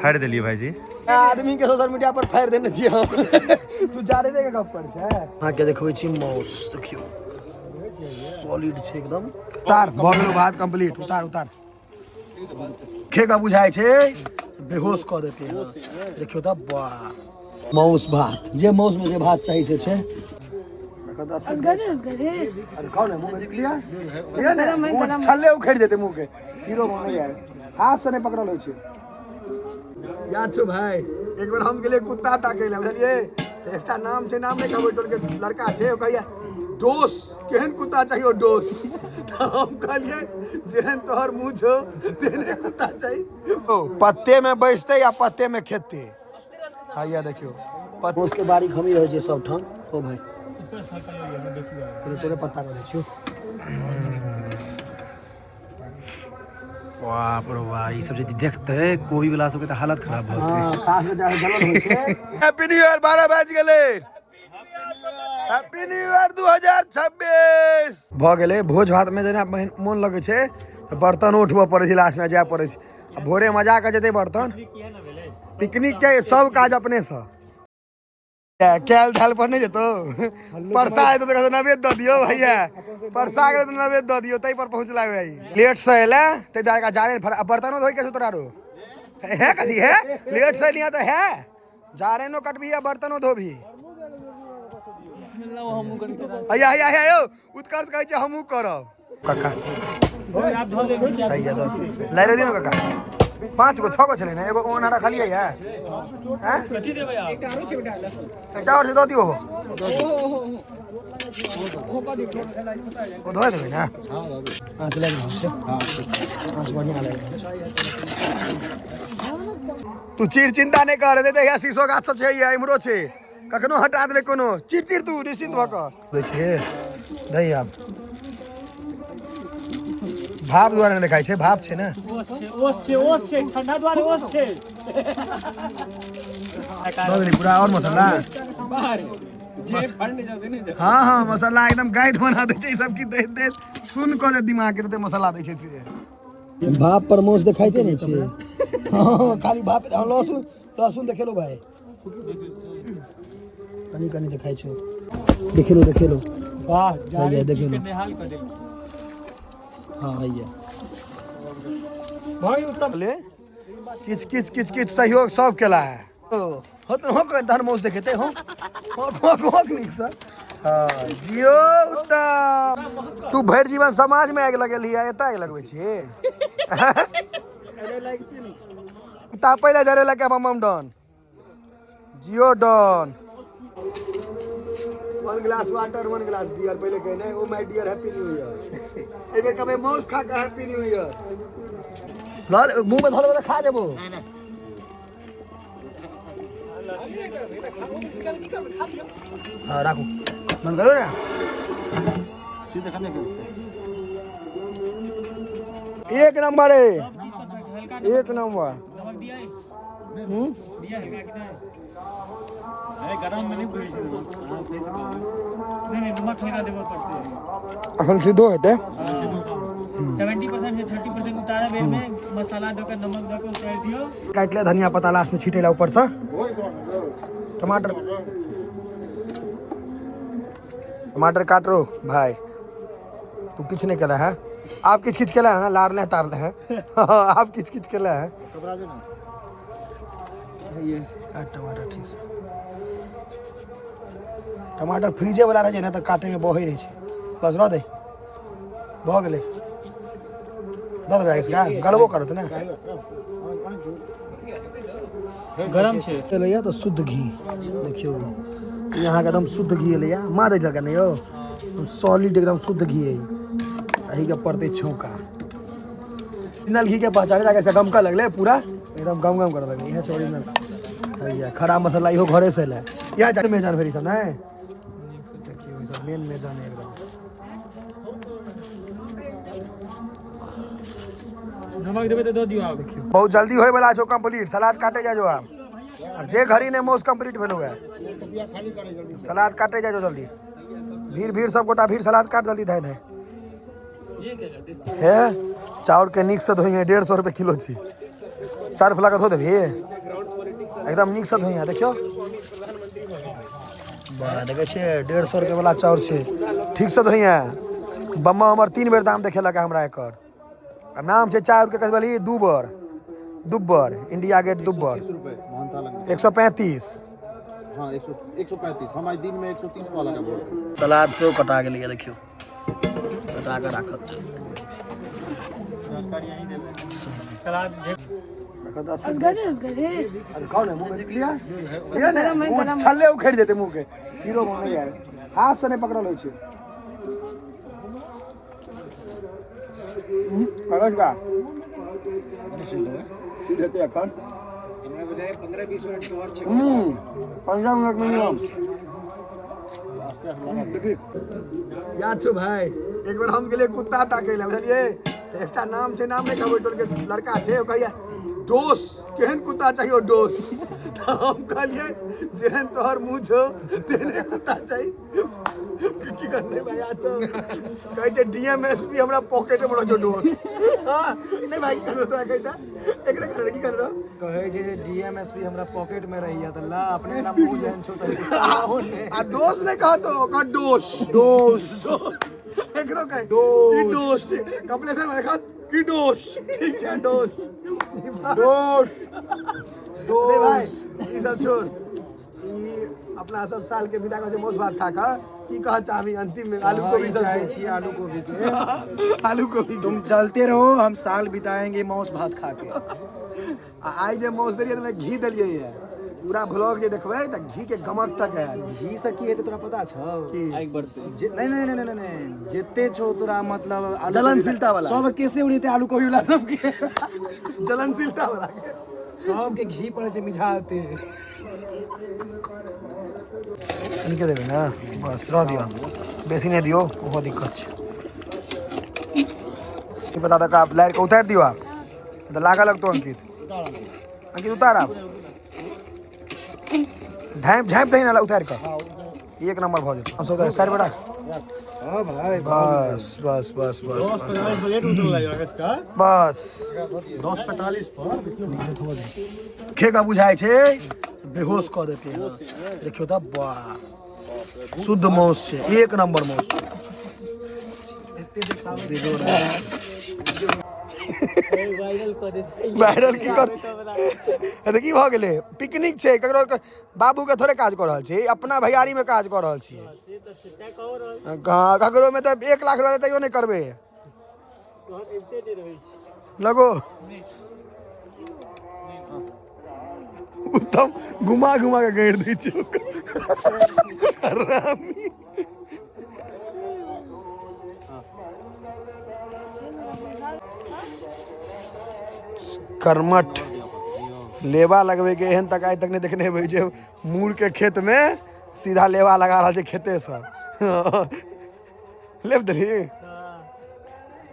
फाड़ि देलियै भाईजी। आदमी के सोशल मीडिया पर फाड़ि देने छियै हम। तू जाने के गप पर छै। अहाँके देखबै छी माउस, देखियौ सॉलिड छै एकदम। उतार, भऽ गेलो भात कंप्लीट। उतार उतार, खेका बुझाइ छै बेहोश कऽ देते। हँ देखियौ तऽ, वाह, माउस भात, जे माउस में जे भात चाही से छै। अरे खाओ ने, मुंह में लिया लिया ने, मुंह छल्ले उखड़ि जेतै मुंह के। हीरो बनै यार, हाथ से नहि पकड़ल होइ छै। याद छौ भाई, एक बेर हम गेलियै कुत्ता ताकै लए, बुझलियै? तऽ एकटा नाम छै, नाम नहि कहबै, टोलके लड़का छै, ओ कहैया डोस, केहन कुत्ता चाहियो डोस? तऽ हम कहलियै जेहन तोहर मुँह छौ तेहने कुत्ता चाही। ओ पत्ते में बैसतै आ पत्ते में खेतै। हैया देखियौ, माउस के बारी खमी रहै छै सब ठाम। ओ भाई, तोरे पत्ता दऽ दै छियौ। बाप रे बा, ई सब यदि देखतै कोबी वाला सबके तऽ हालत खराब भऽ जेतै। हँ, खास कऽ जाके जलन होइ छै। हैप्पी न्यू ईयर, 12 बाजि गेलै। हैप्पी न्यू ईयर 2026 भऽ गेलै। भोज भातमे जेना मोन लगै छै तऽ बर्तन उठबऽ पड़ै छै, लास्टमे जाय पड़ै छै आ भोरे मजा कऽ जेतै बर्तन। पिकनिक के सब काज अपनेसँ कैल धाल पर नहि जेतौ। परसा एतौ तऽ कहतौ नवेद दऽ दियौ भैया, परसा गेलै तऽ नवेद दऽ दियौ, ताहि पर पहुँचला भाई। लेट से एलै ताहि दुआरे जारे बर्तनो धोइ के छौ तोरा। रो है कथी है, लेट से एलियै तऽ है जारेनो कटबी आ बर्तनो धोबी। हैया हैया हैया यौ, उत्कर्ष कहै छै हमहूँ करब। काका हैया दऽ लारि दियौ ने काका। 5 गो 6 गो छलै ने, एगो ओना रखलियै ये। हैं, एकटा आओर छै, दऽ दियौ। ओ धोए देबै ने। आँच लागि रहल छै, आँच बढ़िआँ लागि रहल छै। तू चिर चिंता नहि कर, देखिया शीशो गाछ सब छै, इम्हरो छै, कखनो हटा देबै कोनो। चिर चिर, तू निश्चिंत भऽ कऽ दै छै। दही आब भाप दुआरे नहि देखाइ छै, भाप छै ने। ओस छै, ओस छै, ओस छै, ठंडा दुआरे ओस छै। दऽ देली पूरा आओर मसाला। हँ हँ, मसाला एकदम गाइड बना दै छै ई सब की दैत दैत सुन कऽ दे दिमाग के, तते मसाला दै छै से। भाप पर माउस देखाइते नहि छै। हँ, खाली भाप। हँ, लहसुन लहसुन देखेलो भाई, कनि कनि देखाइ छौ। देखेलो देखेलो। वाह। हैया देखेलो। निहाल कऽ देल। हँ हैया। भाई उत्तम। ले किछ किछ किछ किछ सहयोग सब केला है। ओ होत हो तहन माउस देखेतै। हो हो हो, नीकसँ। हँ जियो उत्तम, तू भरि जीवन समाजमे आगि लगेलही आ एतऽ आगि लगबै छी। तापै लए जरे लए बम डन जियो डन। 1 glass water, 1 glass beer. पहिले कहने ओ my dear, happy new year. एहि बेर कहबै माउस खा कऽ हैप्पी न्यू ईयर। लऽ मुँह में धऽ लेबै तऽ खा जेबो। हाँ राखू, बंद करो ने। एक नंबर है, एक नंबर। नमक दिया है? हम्म। दिया हल्का कि नहीं? अरे गरम में नहीं बुझै छै नमक। हाँ, सही से कहबै। नहीं नहीं, नमक हल्का देबऽ पड़ते है। अखन सीधो हेतै। 70% से 30% उतारे बेर में मसाला दऽ के, नमक दऽ के उतारि दियौ। काटि ले धनिया पत्ता लास्ट में छीटे ला ऊपर से। टमाटर टमाटर काट रो भाई। तू किछु नहि केला है, आप किछु किछु केला है, लारले तारले है, आप किछु किछु केला है। काट टमाटर ठीक से। टमाटर फ्रिजे वाला रहै छै ने तऽ काटे में बहै नहि छै। बस रह दे, भऽ गेलै। दऽ देबै राकेश का, गलबो करत ने। गरम छै। एलैया तऽ शुद्ध घी देखियौ, ई अहाँके एकदम शुद्ध घी एलैया। माँ दै छलकै ने यौ, सॉलिड एकदम शुद्ध घी है। एहिके पड़तै छौंका। ओरिजिनल घी के पहचाने राखे से गमकऽ लगलै पूरा, एकदम गम गम करऽ लगलै। इएह छै ओरिजिनल। हैया खड़ा मसाला, इहो घरे से एलै। इएह जान मेजान भेल ई सब नहि। देखियौ, ई सब मेन मेजान है एकदम। नमक देबै तऽ दऽ दियौ आब। बहुत जल्दी होय वाला छौ कंप्लीट। सलाद काटे जा जो आब। अब जे घड़ी ने मौस कंप्लीट भेलो है, सलाद काटे जा जो जल्दी। भीड़ भीड़, सब गोटा भीड़, सलाद काट जल्दी। धाय धाय हे, चाउर के नीक से धोइए, 150 रुपए किलो छी। सर्फ लगा धो देबही, एकदम नीक से धोइहे। देखियौ वाह, देखै छियै 150 रुपये वाला चाउर छै, ठीक से धोइहे। बम्मा हमर 3 बेर दाम देखेलक हमरा एकर। आ नाम छै चाउर के कथी बोली, दुबर दुब्बर, इंडिया गेट दुब्बर। 135। हाँ, 135। हम आज दिन में 130 वाला का बोल। सलाद सेहो कटा गेलैए, देखियौ कटा कऽ राखल छै। सलाद असगरे असगरे। अरे खाओ ने, मुंह में लिया लिया ने, मुंह छल्ले उखड़ि जेतै मुंह के, हीरो बन जाए। हाथ से नहि पकड़ल होइ छै। पकड़ का सीधे हेतै एखन। 15 मिनट मिनिमम। देखी याद छौ भाई, एक बेर हम गेलियै कुत्ता ताकै लए, बुझलियै? तऽ एकटा नाम छै, नाम नहि कहबै, टोल के लड़का छै, ओ कहैया डोस, केहन कुत्ता चाहिए डोस। तऽ हम कहलियै जेहन तोहर मुँह छौ तेहने कुत्ता चाही। की करने भाई, याद छौ? कहै छै डीएमएसपी हमरा पॉकेट में रहै छौ डोस। हाँ नहीं भाई, की करबो तोरा कहै एकरे करबे, की करबो? कहै छै जे डीएमएसपी हमरा पॉकेट में रहैया, तऽ ला अपने ना मुंह जेहन छौ तऽ आ दोस नहि कहतो, ओकर डोस डोस एकरो कहे की डोस। कपिलेश्वर में देखत की डोस, ठीक छै डोस डोस नहीं भाई, ई सब छोड़, ई अपना सब साल के विदा कहे मौस भात खा कऽ की कह चाहबी अंतिम में? आलू गोभी सब चाहे छी आलू गोभी के। आलू गोभी। तुम चलते रहो, हम साल बिताएंगे मौस भात खा के। आ आइ जे मौस देलियै तऽ घी देलियै ये, पूरा ब्लॉग जे देखबै तऽ घी के गमक तक आयत। घी से की हेतै तोरा पता छौ? की? जे नहीं नहीं नहीं नहीं नहीं, जेते छौ तोरा मतलब आलू जलनशीलता वाला। सब कैसे उड़ेते आलू गोभी वाला सबके जलनशीलता वाला के सबके घी पड़े छै मिझाते। इनके देबै ने, बस रह दियौ, बेसी नहि दियौ, ओहो दिक्कत छै। ई बता दऽ आप लारि कऽ उतारि दियौ आब तऽ लागऽ लगतौ। अंकित, अंकित उतार आब, झाँपि झाँपि दही ने उतारि कऽ, एक नंबर भऽ जेतौ। हम सब साइड पर राख। हां भाई। बस बस बस बस बस बस। 10:45 पर। खेका बुझाइ छै बेहोश कऽ देते। हँ देखियौ तऽ वाह, शुद्ध मांस छै, एक नंबर मांस छै। बेजोड़। वायरल कऽ देतै। वायरल की कर तऽ की भऽ गेलै? पिकनिक छै, ककरो बाबू के थोड़े काज कऽ रहल छी, अपना भैयारी में काज कऽ रहल छी। से तऽ छै, तैं कहो रहल। ककरो में तऽ 1 लाख रुपया तैयो नहि करबै। तोहर अबिते नहि रहै छै। लगो उत्तम घुमा घुमा के गाड़ि दै छै ओकर। हरामी। कर्मठ लेबा लगबै के एहन तक आइ तक नहि देखने हेबै जे मूर के खेत में सीधा लेबा लगा रहल छै, खेते से लेप देली। हँ।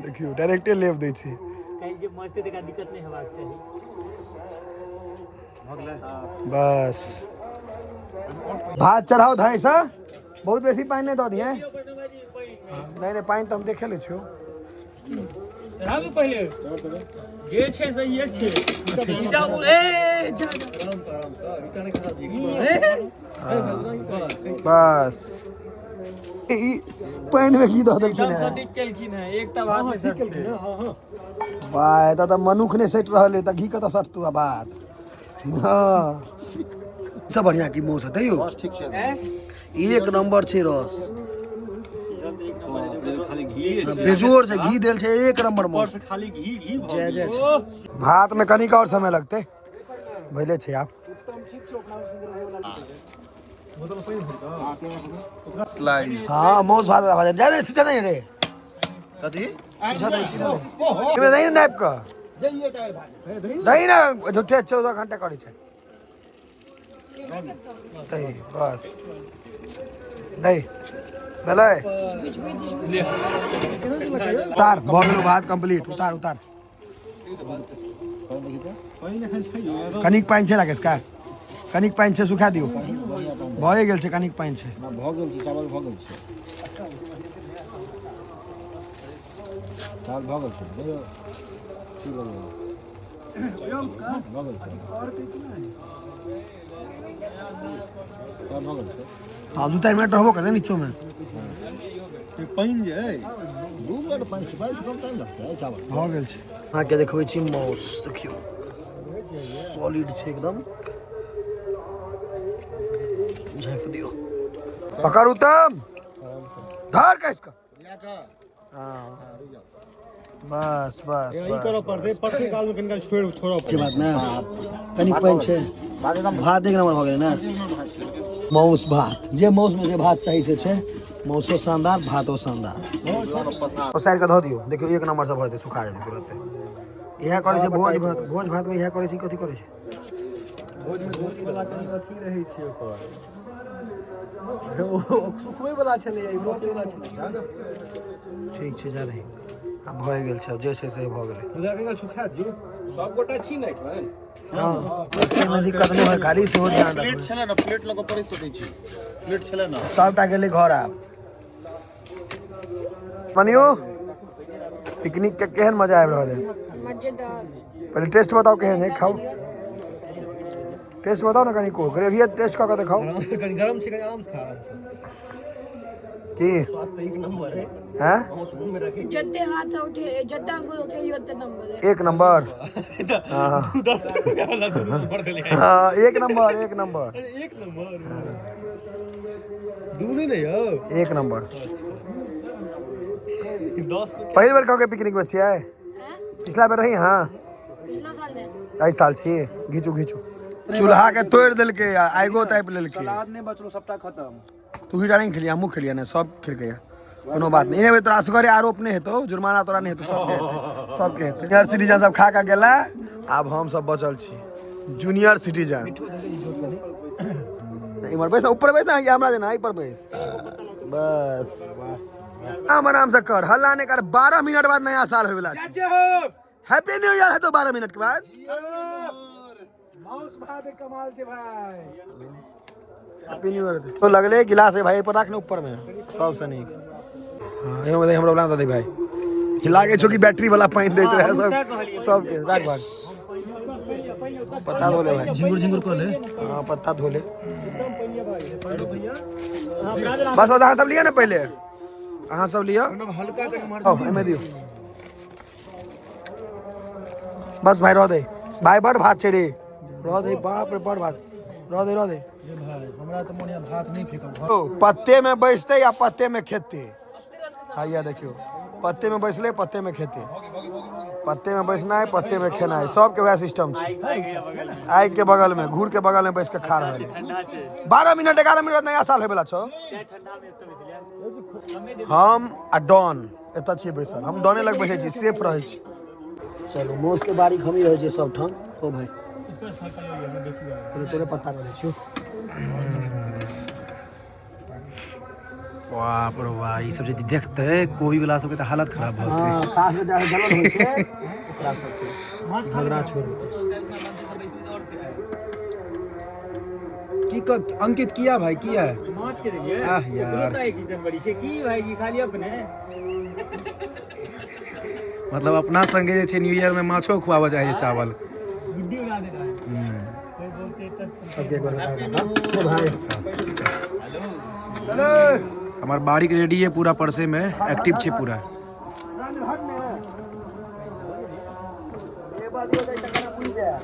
देखियौ डायरेक्टे लेप दै छै। कहीं जे मजते तकरा दिक्कत नहि हेबाक चाही। बस भात चढ़ाओ धाई से, बहुत बेसी पानि नहि दऽ दिहे। नहीं नहीं, पानि तऽ हम देखे लै छियौ। चढ़ाबू पहिले जे छै सहिए छै। ईटा ए जा जा। बस ई पानि में घी दऽ देलखिन एकदम है। सटीक केलखिन है, एकटा भात नहि सटतै। वाह, एतऽ तऽ मनुख नहि सटि रहल है तऽ घी कतऽ सटतौ आ भात। हँ सब बढ़िया की मौस हेतै यौ। ठीक छै। एक नंबर छै रस। खाली घी। बेजोड़ छै, घी देल छै, एक नंबर मौस। खाली घी घी भऽ गेल। भात में कनिक और समय लगतै, भैले छै आब। स्लाइस। हाँ मौस भात वाला जा रे, सीधा नहीं रे। कथी? सीधा नहीं, सीधा नहीं, एमे दही ने नापि कऽ दही ने, झूठे 14 घंटा करै छै। दही बस दही भेलै, उतार, भऽ गेलौ भात कंप्लीट, उतार उतार। कनिक पानि छै राकेश का, कनिक पानि छै, सुखा दियौ, भए गेल छै, कनिक पानि छै। भऽ गेल छै, चावल भऽ गेल छै, चावल भऽ गेल छै। की भऽ गेल? हाँ 2-4 मिनट रहबो करतै नीचो में। पानि जे अइ 2 मिनट पानि सुखाइ सुखाइ टाइम लगतै चावल। भऽ गेल छै। अहाँके देखबै छी माउस, देखियौ सॉलिड छै एकदम। झाँपि दियौ। पकड़ उत्तम, धर कस कऽ। हाँ बस बस बस। पड़ते काल में कनिकाल छोड़ छोड़ बात ने कनि पानि छै, भात एक नंबर भऽ गेलै ने। माउस भात, जे माउस में जे भात चाही से छै। माउसो शानदार, भातो शानदार। पसारि कऽ धऽ दियौ, देखियौ एक नंबर से भऽ जेतै, सुखा जेतै तुरन्ते। इएह करै छै भोज भात, भोज भात में इएह करै छै। कथी करै छै भोज में? भोज वाला कनि अथी रहै छै ओकर, ओ सुखबै वाला छलै, ई बसै वाला छलै। ठीक छै, जा रही आब भए गेल छै, जे छै से भऽ गेलै। मुदा कनिकाल सुखा दियौ। सब गोटा छी ने एहिठाम? हँ, से मे दिक्कत नहि होइ, खाली सेहो ध्यान प्लेट रखबै। छलै ने, प्लेट लऽ कऽ पड़ि सकै छी, प्लेट छलै ने। सबटा गेलै घर। आब मनियो, पिकनिक के केहन मजा आबि रहल है? मजेदार। पहले टेस्ट बताओ केहन है, खाओ, टेस्ट बताओ ना कनिको। ग्रेवी टेस्ट कऽ के देखाओ। कनि गरम छै, कनि आराम से खा, आराम से। की स्वाद तऽ एक नंबर है। हैं? मुँह में रखे। जते हाथ उठे, जते अंगुल उठेली ओते नंबर है। एक नंबर, हाँ हाँ, एक नंबर, एक नंबर। एक नंबर दूध नहीं यौ। एक नंबर। 10। पहिल बेर कह के पिकनिक में छियै? हैं? पिछला बेर रही? हाँ। पिछला साल ने। एहि साल छी। घीचू घीचू, चूल्हा के तोड़ि देलकै आ आगिओ तापि लेलकै। सलाद नहि बचलो, सबटा खत्म। तू ही नहीं खेलिया, हमहूँ खेलिया ने, सब खेलकै। कोनो बात नहीं, एने तोरा असगरे आरोप नहीं हेतौ, जुर्माना तोरा नहीं हेतौ, सबके हेतै, सबके हेतै। सीनियर सिटीजन सब खा के गेला, आब हम सब बचल छी जूनियर सिटीजन। इम्हर बैस ना, ऊपर बैस ना, हमरा देना, एहि पर बैस। बस आराम आराम से कर, हल्ला नहीं कर। 12 मिनट बाद नया साल होय वाला छै। हैप्पी न्यू ईयर है तो 12 मिनट के बाद। माउस भात कमाल छै भाई। हैप्पी न्यू ईयर तो लगले गिलास है भाई, पर राख ने ऊपर में सबसे नीक। हाँ, एहो में हमरा बना दे भाई, लागे छो कि बैटरी वाला पानि दैत रहे सब सबके। राख भाग, पत्ता धो ले भाई। झिंगुर झिंगुर कऽ ले। हाँ, पत्ता धो ले। बस बस, अहाँ सब लिअ ने पहिले, अहाँ सब लिअ। हल्का कनि मार। आओ, एहिमे दियौ। बस भाई, रह दे भाई, बड़ भात छै रे, रह दे। बाप रे, बड़ भात, रह दे, रह दे। ये भाई, हमरा तऽ मोन यऽ भात नहि फेकब। ओ, पत्ते में बैसते या पत्ते में खेते। हैया देखियो, पत्ते में बैसले, पत्ते में खेते। पत्ते में बैसना है, पत्ते में खेना है, सबके वएह सिस्टम छै। आगि के बगल में, घूर के बगल में बैस के खा रहल है। 12 मिनट, 11 मिनट नया साल होय वाला छौ। हम आ डॉन एतऽ छियै बैसल। हम डॉने लग बैसै छी, सेफ रहै छी। चलू, मौस के बारी खमी रहै छै सब ठाम। हो भाई, पहिले तोरे पत्ता दऽ दै छियौ। बाप रे वाह, ई सब यदि देखते कोबी वाला सबके तऽ हालत खराब भऽ जेतै। हाँ, खास के जाके जलन होइ छै ओकरा सबके, झगड़ा छोड़ देतै। की अंकित, किया भाई, किया? माछ के देलियै। आह यार। ओकरो तऽ 21 जनवरी छै की भाईजी, खाली अपने? मतलब अपना संगे जे छै न्यू ईयर में माछो खुआबऽ चाहे छै चावल। गुड्डी उड़ा दे रहा है कोई बोलते तब। सबके एक बार बता दे भाई। हमर बाड़ीक रेडी है पूरा, परसे में एक्टिव छै पूरा। हट ने, ए बात हो जाए टकरा बुझ जाए।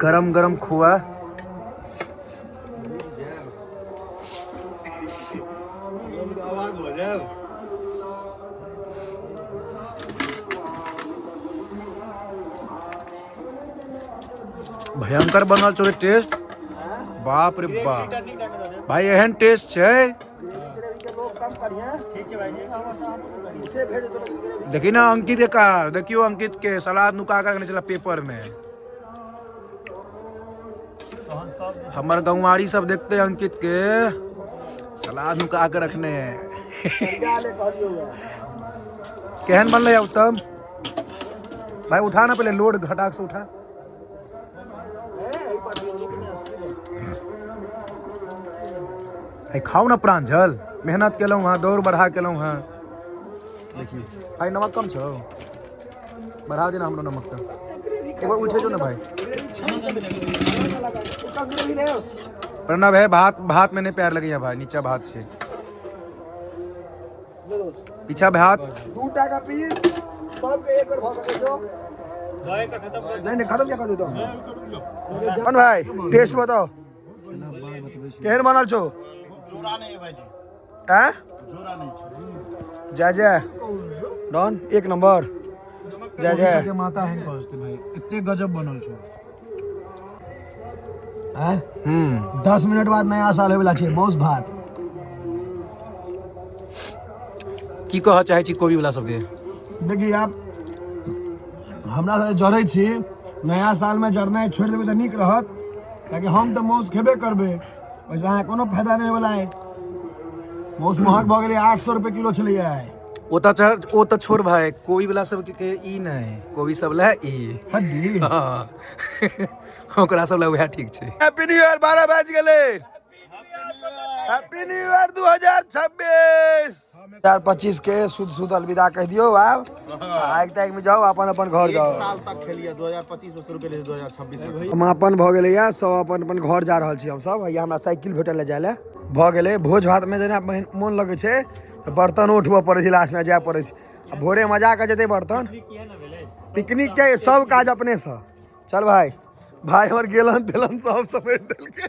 गरम गरम खोआ। आवाज हो जाए। भयंकर बनल छौ रे टेस्ट, बाप रे बाप। भाई, एहन टेस्ट छै। ग्रेवी, ग्रेवी के लोग कम करिए। ठीक छै भाईजी। पीसे भेज दो, लेकिन ग्रेवी। देखी ना अंकित के का, देखियो अंकित के सलाद नुका कर रखने छला पेपर में। तहन सब हमर गौवारी सब देखते अंकित के सलाद नुका के रखने है। जा ले, कहलियो हुआ। केहन बनलै उत्तम भाई? उठा ना पहले, लोड घटा से उठा। ए एहि पर भी रुक ने, असली में। अरे खाओ ना प्रांजल, मेहनत केलहुँ हँ, दौड़ बढ़ा केलहुँ हँ। देखिए भाई, नमक कम छौ। बढ़ा देना हमरो नमक तऽ। एक बार उठे जो ना भाई। प्रणव है, भात भात में नहीं प्यार लगे भाई, नीचा भात छे, पीछा भात। 2 टाका पीस सबके एक बेर भऽ सकै छौ। नहीं नहीं, खत्म क्या कर देतो। कौन भाई, टेस्ट बताओ केहन बनल छौ? जोड़ा नहीं है भाई जी। हैं? जोड़ा नहीं छै। जय जय डॉन, एक नंबर, जय जय। के माता है पहुंचते भाई, इतने गजब बनल छो। हैं? 10 मिनट बाद नया साल होय वाला छै, मौस भात। की कह चाहे छी कोबी वाला सबके? देखिए आप हमरा सब जरै छी, नया सालमे जरनाइ छोड़ि देबै तऽ नीक रहत, कियाकि हम तऽ मौस खेबे करबै, ओहिसँ अहाँके कोनो फायदा नहि होयवला है। मौस महग भऽ गेलै, 800 रुपए किलो छलैया आइ। ओ तऽ ओ तऽ छोड़ भाई, कोबी वाला सबके के ई नहि, कोबी सब लए ई हड्डी। हाँ। ओकरा सब लए उएह ठीक छै। हैप्पी न्यू ईयर, 12 बाजि गेलै। Happy new year 2026। 2025 के शुद्ध शुद्ध अलविदा कहि दियौ। आब आगि तागि में जाउ, अपन अपन घर एक जाउ। साल तक खेलिए, 2025 में शुरू केलिए, 2026 में। हम अपन भऽ गेलैया, सब अपन अपन घर जा रहल छी हमसब। हैया हमरा साइकिल भेटल जाय लए। भऽ गेलै भोज भात में जेना मोन लगै छै तऽ बर्तन उठबऽ पड़ै छै, लास्ट में जाय पड़ै छै। आ भोरे मजा कऽ जेतै बर्तन। पिकनिक के सब काज अपने से। चल भाई, भाई हमर गेलन तेलन सब समेट देलकै।